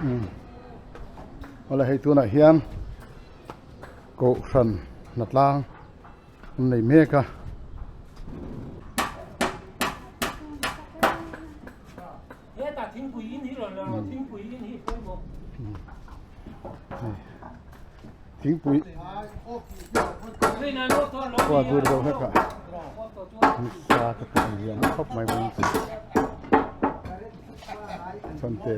Umm awle hei tunah hian kohhran hnatlang an nei mek a. Thingpui khua dur deuh hlek ah nisa te pawh an liam khawp mai bawk a chuan te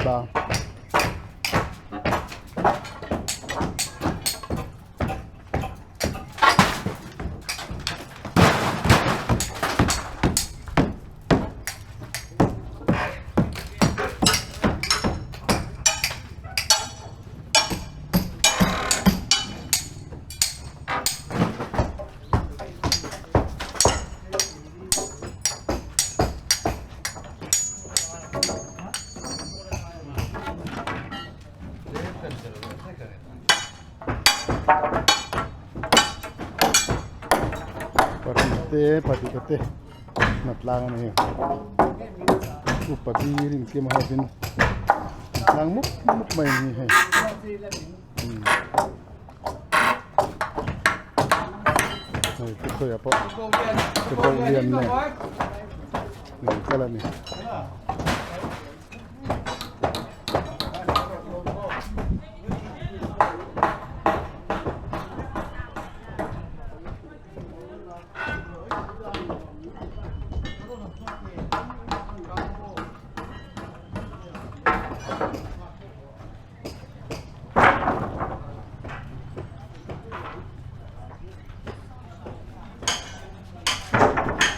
Tlang. Te pahnih te hnat tlang a ni upa bir in kim hovin tlang mup mup mai a ni hei. Hei te khawiah pawh te pawh lian nen nen kal a ni.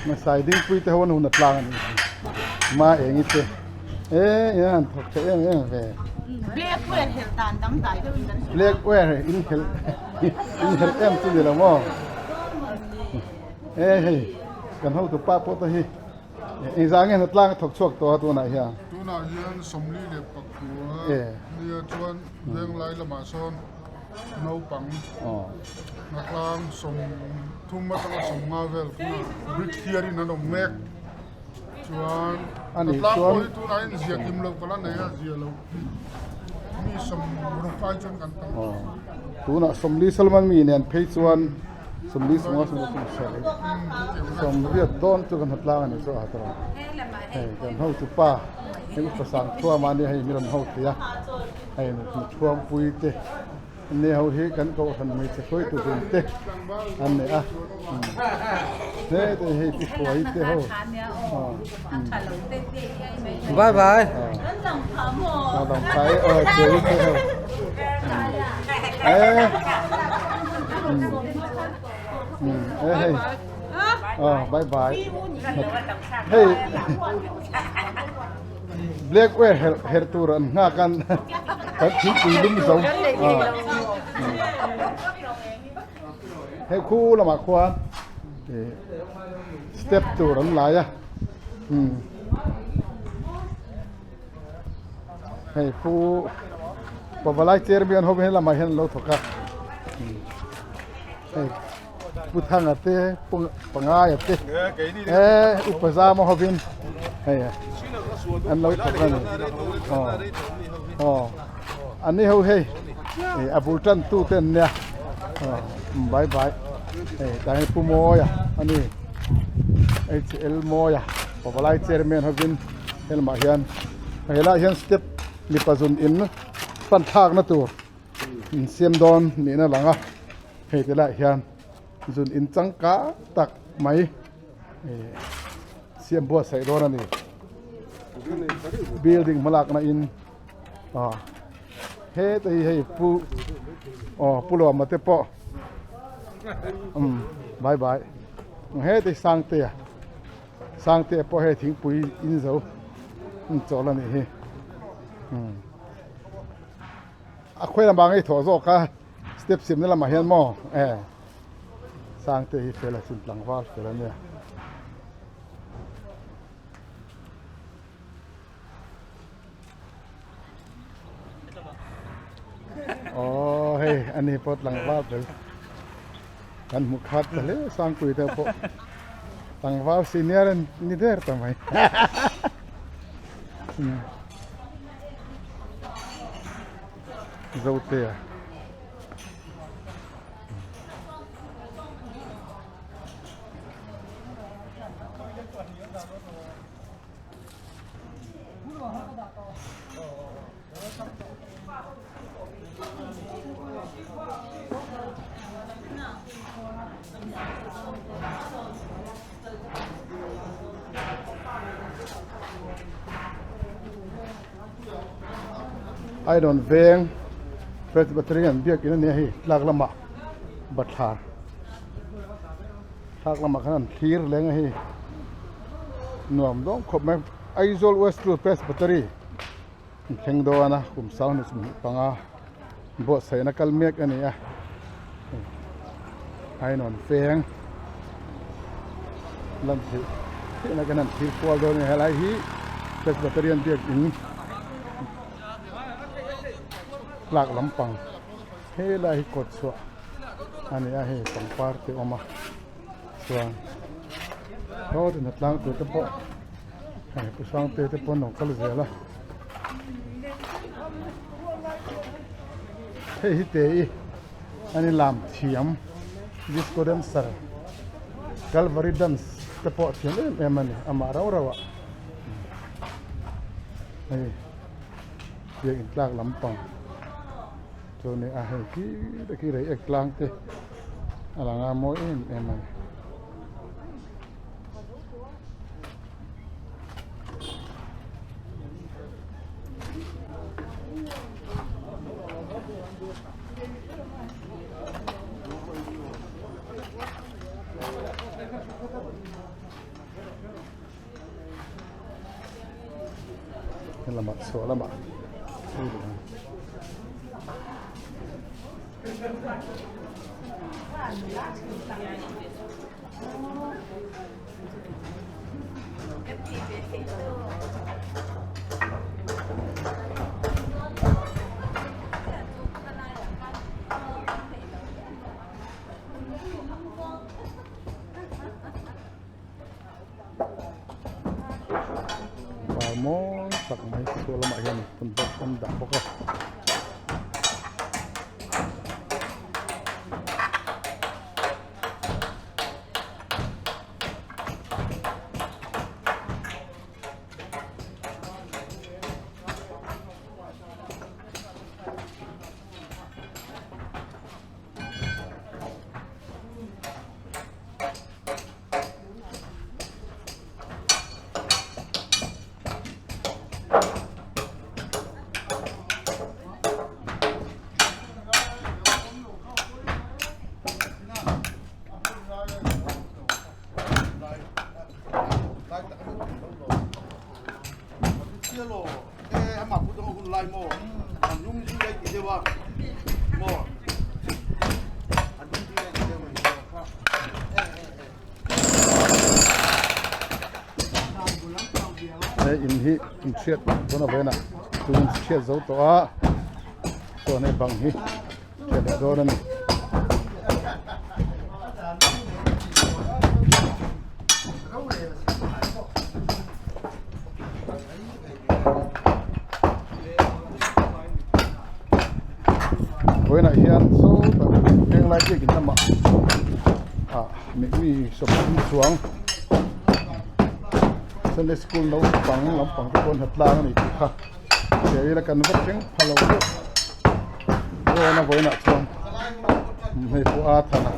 Hmasai dingpui te ho an hun a tlang a nih hi ma eng i te e eng an thawk tha em em ve Blackware helh dan dangdai deuh in kan hria. Blackware in helh in helh em chu ni lo maw e hei kan hotu pa pawh te hi Engzah nge hnatlang a thawk chhuak tawh a tunah hian? Tunah hian sawmli leh pakua nia chuan venglai lamah sawn naupang hnatlang sawmthum atanga sawmnga vel tunah brick thiarin an awm mek chuan hnatlang pawh hi tunah hian zia kim loh ka la nei a zia loh mi sawmruk ai chuan kan tam. Tunah sawmli Salman mi nen phei chuan Sawmli sawmnga sawmriat sawmsarih sawmriat dawn chu kan hna tlang a ni chu a tawh a hei kan hotu pa hei upa sang thuam a nia hei mi rawn ho thei a hei thuam pui te an ni ho hi kan kohhran hmeichhe hruaitu dun te an ni a he te hei pu hruai te ho bye bye a dang phai aw chei te ho e e hei oh bye bye hei blackware her her tur an nghak an kan thingpui lum zo hei khu lamah khuan step tur an lai a hei khu pavalai chairman ho he lamah hian an lo thawk a hei pu thanga te pangaia te eh upa zama hovin hei an lo thawk a ni aw aw an ni ho hei a bul tan tu te an nia aw bye bye hei tah hian pu mawia a ni hl mawia. Pavalai chairman hovin helamah hian helaiah hian step mipa zun in pan thlakna tur in siam dawn niin a lang a hei ti laiah hian zun in changkang tak mai ih siam buatsaih dawn a ni building hmalakna in ah heta hi hei pu aw pu lawma te pawh umm bye bye heta hi sangtea sangtea pawh hei thingpui in zo in chawl a nih hi umm a khawi lamah ngei thawh zawk a step siamna lamah hian maw e sangtea hi fel a sin tlangval fel a nia. Aw hei ani pawh tlangval tel kan hmu khat ta hle sangpui te pawh tlangval senior an ni der ta mai Zotea. Ainawn veng Presbyterian biakin a nia hei tlak lamah bathlar thlak lamah khan an thlir leng a hei nuam dawn khawp mai Aizawl West Road Presbytery an thleng dawn a kum sang hnih panga buatsaihna kal mek a ni a Ainawn veng lan theih theihna kan han thlir kual dawn a ni helai hi Presbyterian biakin tlak lampang helai hi kawt chhuah a ni a hei pangpar te a awm a chuan saw tin a tlang tur te pawh hei pu Sangte te pawh an lo kal zel a hei hi te i an in lam thiam disco dancer calvary dance te pawh thiam em em a ni amah rau rau ah hei biakin tlak lampang. Chuan a hei khi te khi rei ek tlang te a lang a mawi em em a ni. Lamah chhuah lamah Par mawi tak mai chhuah lamah hian phun bawk an dah bawk a. He in hi in chhiat dawn avena tun chhiat zo tawh a chuan hei bang hi chhiat leh dawn a ni. Vawiinah hian saw tak venglai biakin lamah ah mi sawmthum chuang. Sunday school naupang lampang te pawh an hnatlang a ni tih kha hria ila kan va thleng pha lo deuh dawn a vawiinah chuan hei pawh a thana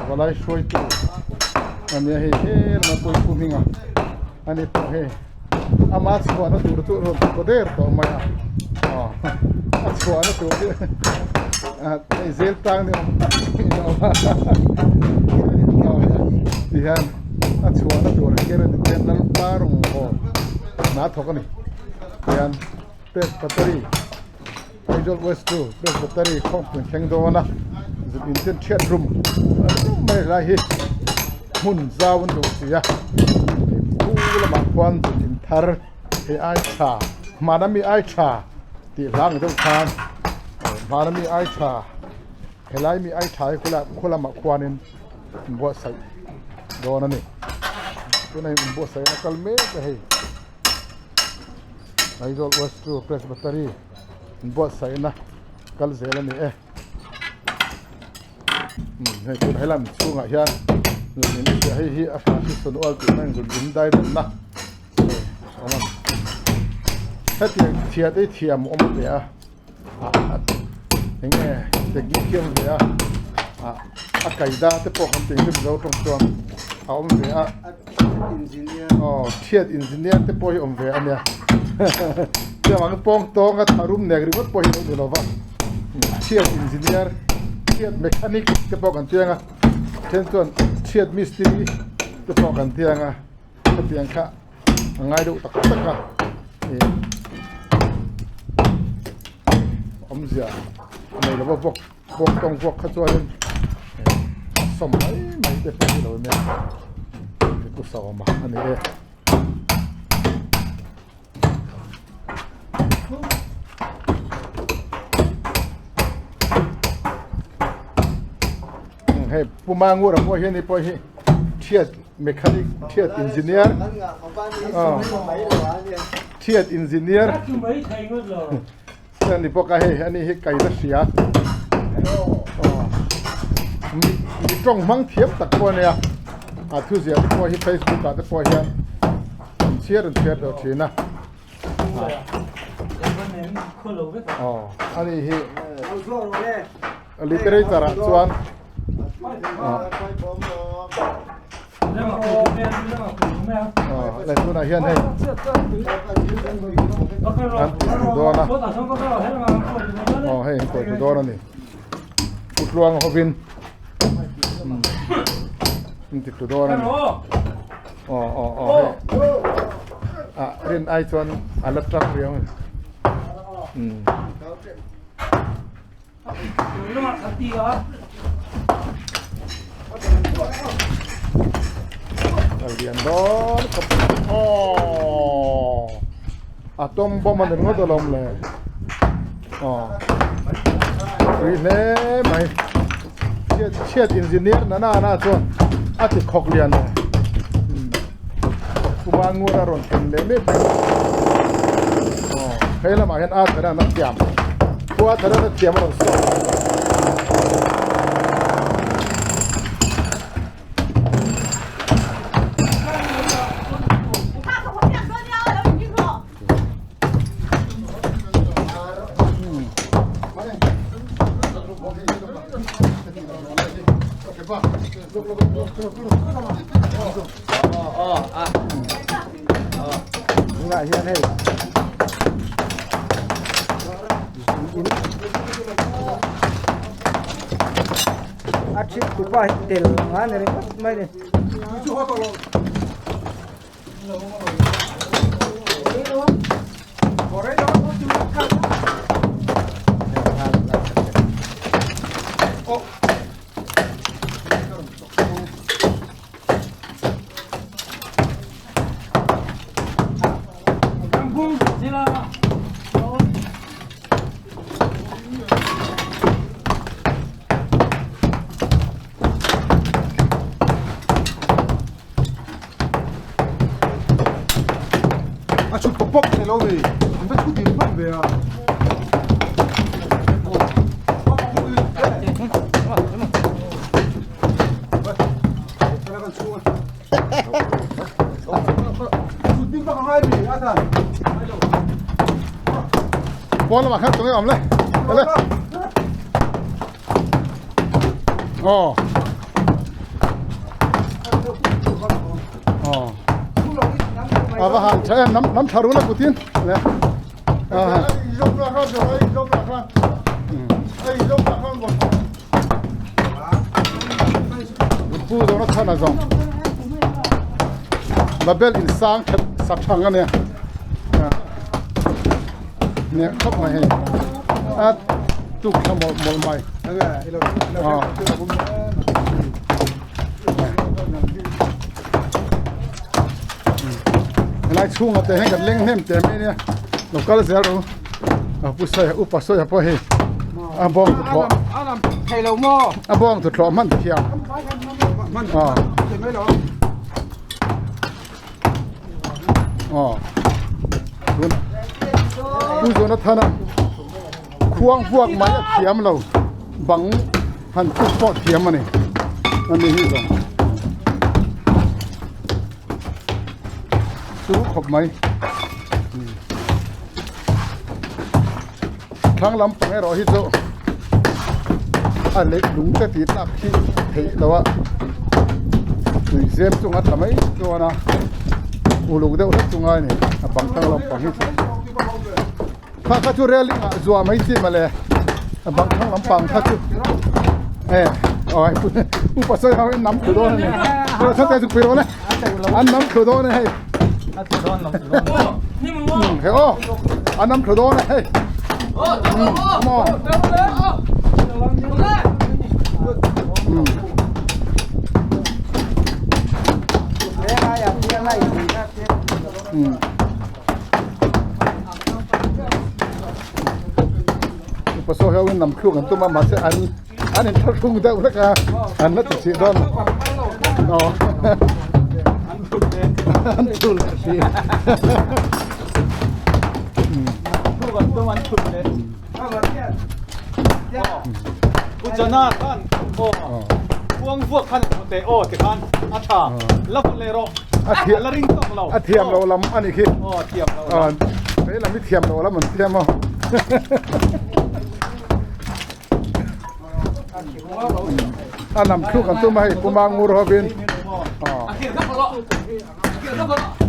valai hruaitu a nia hei helama pawiphu hming a ani pawh hei ama chhuahna tur chu rawn thaw der tawh mai a aw a chhuahna tur chu hei zel tang ni awm tak hi a awm a tihian a chhuahna tur a ker a ni chuan lalpa rawng haw hna thawk a ni tihian presbytery Aizawl West chu presbytery khawngpui thleng dawn a zuk in ten thiat rum mai lai hi hmun zau an duh si a khu lamah khuan zuk in thar hei ai tha hmana mi ai tha tih hla ang deuh khan hmana mi ai tha helai mi ai tha hi khu lamah khuanin an buatsaih dawn a ni tunah hian inbuatsaih a kal mek a hei. Aizawl West chu Presbytery inbuatsaihna kal zel a ni e. Hei tun helam chhungah hian zun in hria hei hi a hra ual tih na zun in dai danna a awm a ni. Hetiang thiat hi thiam awm ve a eng nge technician ve a a kaida te pawh kan tih hi mizo tawng chuan a awm ve a. Aw thiat engineer te pawh hi awm ve a nia chuan ang pawng tawng a tharum nek ringawt pawh hi a lo ni lo va thiat engineer thiat mechanic te pawh kan chiang a then chuan thiat mistiri te pawh kan chiang a hetiang kha a ngai deuh tak tak a ih awmzia a nei lo va vawk vawk tawng vawk kha chuanin sawm mai mai te pawh hi lo nia ku sawma a ni e. Hei puma ngur a pawh hian ni pawh hi thiat mechanic thiat engineer thiat engineer Chuan ni bawk a hei ani hi kaina hria mi tawng hmang thiam tak pawh a nia a thu ziah te pawh hi facebook ah te pawh hian an chhiar an chhiar tawh thin a aw ani hi literature ah chuan Lai tunah hian hei an ti tlu dawn a aw hei an tawh tlu dawn a ni kutluang hovin an ti tlu dawn a ni aw aw aw hei ah rin ai chuan a la tang riau a ni. Lian dawn khawp aw atom bomb a ni ringawt alawm le aw tui hle mai chhiat chhiat engineer na na na chuan a ti khawk lian le kuma ngur a rawn thlen leh mek mai aw hei lamah hian a thar an a thiam khua thar an a thiam a rawn sawi. Tunah hian hei a thik tupa hi tel ang a ni ringawt mai ni. A chhut pawp pawp thei lo mi an va chhut ding hman ve a. Pawn lamah khan tunge awm le le aw aw a va han tha em nam nam tha ru la kutin le Pu zawna chhan a zawng Babel in sang that sak thang ania ne khop mai hei a tuk thla mawlh mawlh mai helai chhungah te hian kan leng hnem teh mai ania lo kal zel rawh u a pu sawi a upa sawi a pawh hei a bawng tuthlawh a bawng tuthlawh hman thiam aw pu Jonathana khuang vuak mai a thiam lo bang han tuk pawh thiam a ni a ni hi zawng chu khawp mai thlang lampang erawh hi chu a leh lung te tih tlak hi theih loh a tui zem chung a tla mai chuan a uluk deuh hlek chu ngai a ni a bang thlang lampang hi chu. Kha kha chu railing ah zuah mai chi mawle a bang thlang lampang kha chu e oi upa sawi ho in nam thlu dawn ani rawh chhan te chu pui rawh le an nam thlu dawn e hei he aw an nam thlu dawn e hei come on Upa saw hian nam thluk an tum a mahse an an in thlahrung deuh hlek a an la ti chih dawn aw an thul leh si Ujana khan aw kuang vuak khan te aw ti khan a tha la le rawh a thiam la ring tawk lo a thiam lo lam a ni khi aw thiam lo lam he lam hi thiam lo lam an thiam a a nam thluk an tum a hei puma ngur hovin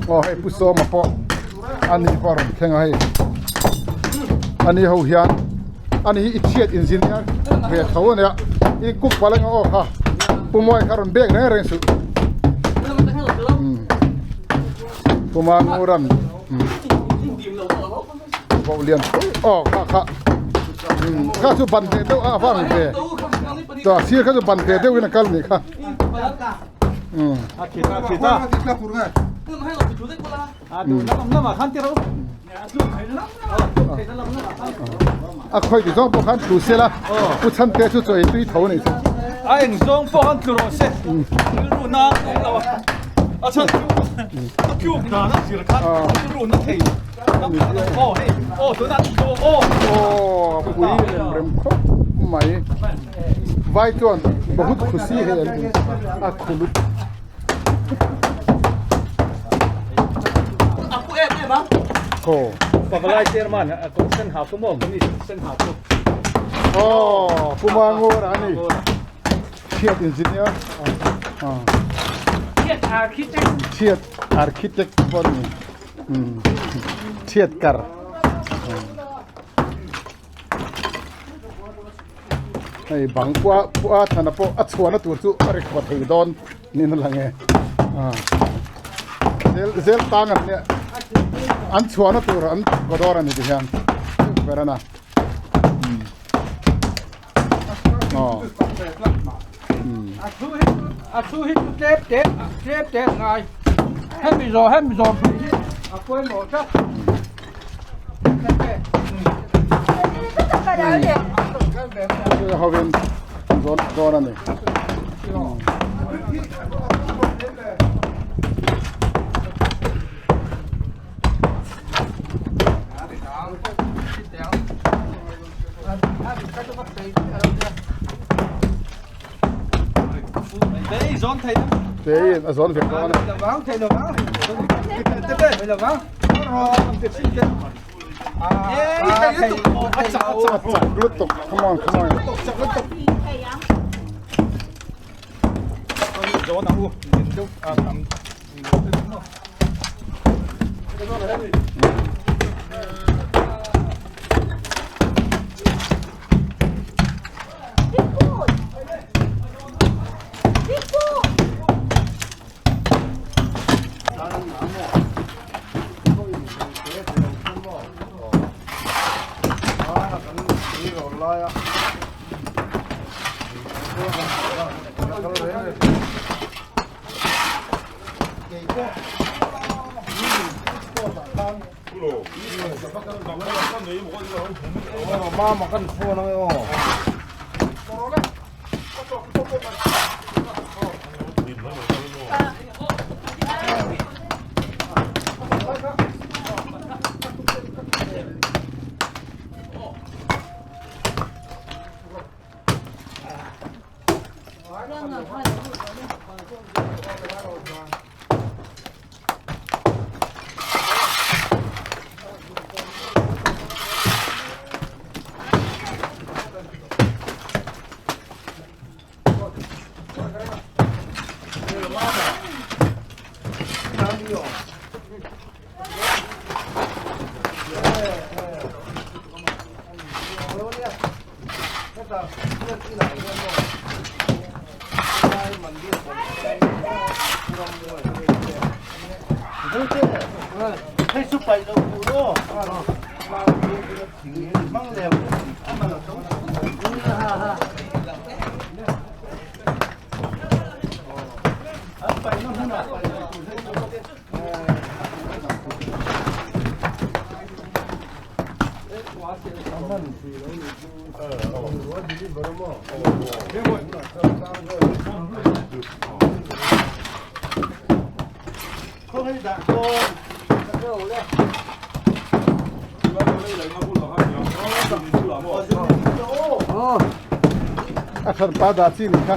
aw hei pu sawma pawh ani pawh a rawn thleng a hei ani ho hian ani hi i chhiat engineer ve tho a nia i cook palh anga aw kha pu mawi kha rawn bek reng reng suh puma nguran vauh lian pui aw kha kha kha chu ban ve deuh a vang ve chua sir kha chu ban ve deuhin a kal nih kha A khawi ti zawng pawh khan tlu se la pu chhan te chu chaw ei tui tho a nih chu. A eng zawng pawh khan tlu rawh se rilru na awm lo a a chhan chu a tluk dan a zir khan rilru na thei aw hei aw tunah tlu aw aw pui rem rem khawp mai vai chuan bahut khusi hei an ti a khulut Ko. Pavalai chairman sen ha ku maw kami sen ha ku. Oh, Pumangor ani. Thiat engineer. Ah. Thiat architect. Thiat architect pon ni. Thiat kar. Hei bang pua pua thana pawh a chhuahna tur chu a ri khaw thei dawn niin a lang e ah zel zel tang an nia an chhuahna tur an kaw dawr a ni ti hian ber a na aw a thu hi chu tlem te tlem te ngai hemi zawh hemi zawh phei hi a pawimawh tlat. Hovin zawn dawn a ni. Te in a zawn vek dawn a. Lutuk, come on, come on. A hran pa dah chi nih kha.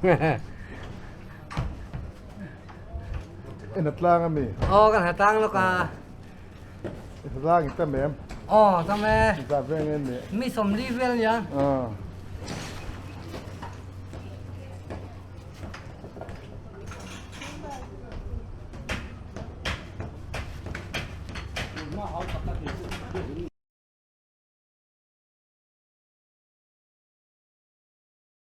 In a tlang ami. Aw kan ha tlang lawk a. I tlang i tam em? Aw tam e. Za veng em ni? Mi 40 vel nia. Ah.